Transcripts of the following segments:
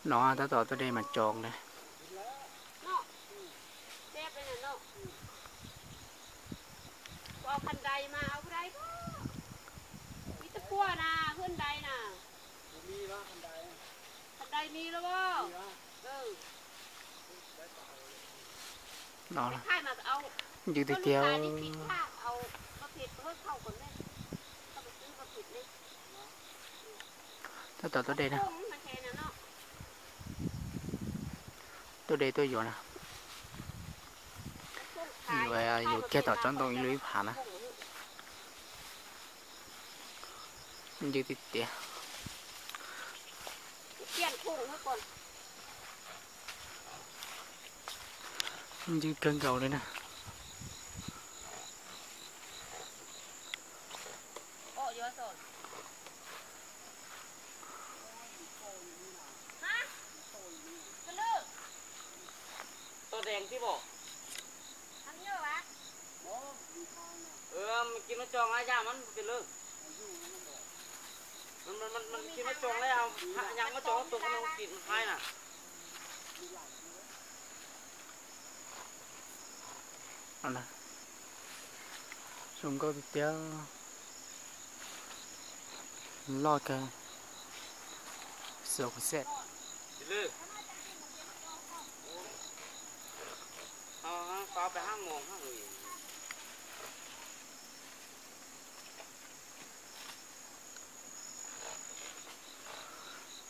No tab tom tuaj de mas tsoos na. No, ncw tiag tiag. Tab tom tuaj de na. Tuaj de tuaj yuav na. Yuav, yuav kiag tom tsob ntoo ib lub ib phav na. Ncw tiag tiag. Ncw kawg nkaus li na. Zoo nkauj tiag tiag. Loj kawg. Xyov kuv xej.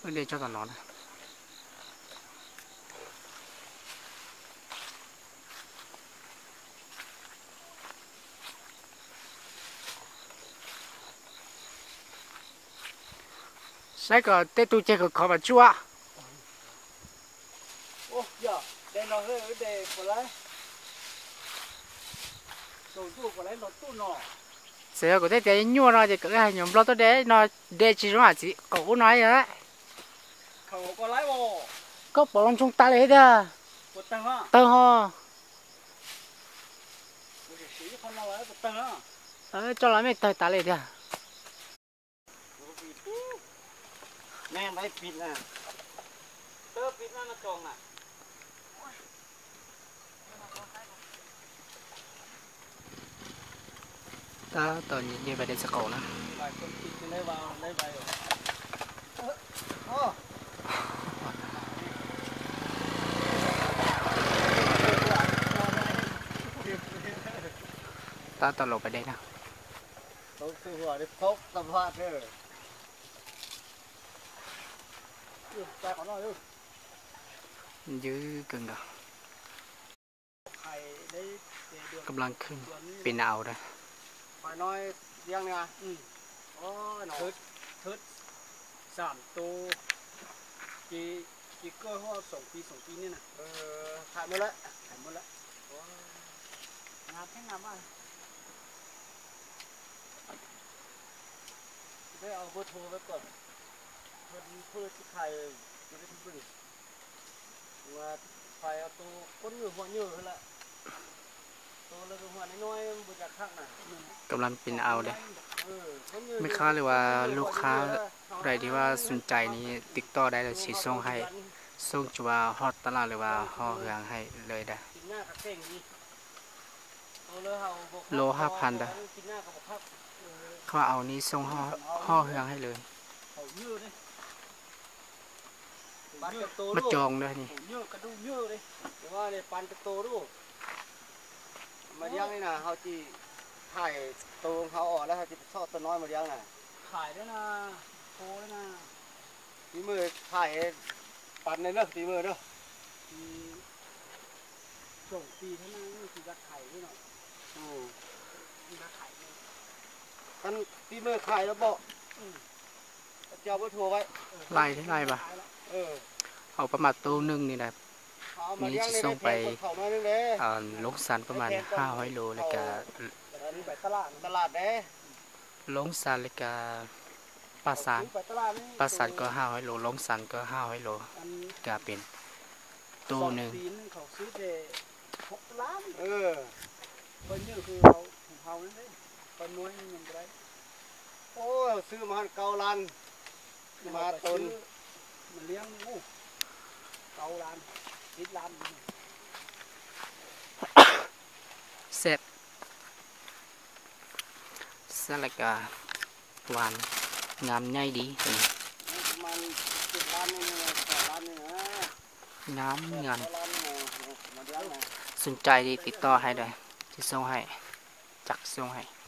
Wb de tsob tom no na. Saib kom tej tug ceg kom khov mas tsuaj. Txawm yog kuv tej tias nyuaj no ces kom wb hais nyuam nplog tuaj de no, de tsis zoo hais txiv qaum ub no yog. Koj pom los ntsoog tas li thiab tiag. Tawg ho. Tso los mej tawg tas li tiag. Tab tom nyiam nyiam pais de txiv qaum na. Tab tom los pais de na. Ncw kawg nkaus. Kab lab khwj pis na au da. Kab lab pis na au da. Mej qab lwm vas lug qab dais di vas xum cais ni tim toj dais lawm tsis xoob hais, xoob tsuas ho tas laj lwm vas ho hwv heev hais lawm da. Lub hab phan ntawd, qhov au ni xoob ho hwv heev hais lawm. Muab coo da ni. Tim mej thaij pab neeg na, tim mej na. Tim mej thaij los pom. Laij thiab laij vas. Hauv pab mas tub neeg ni na, ni tsis xoob pais Loob Xas pab mas haj hauj lwm li ka, Loob Xas li ka, Paj Xas, Paj Xas koj haj hauj lwm, Loob Xas koj haj hauj lwm, ka pem tub neeg. Xếp, xếp like a one, ngam nyaij di. Ngam ngan. Xung cai di tiv toj hais da, tsis xoo hais, cak xoo hais.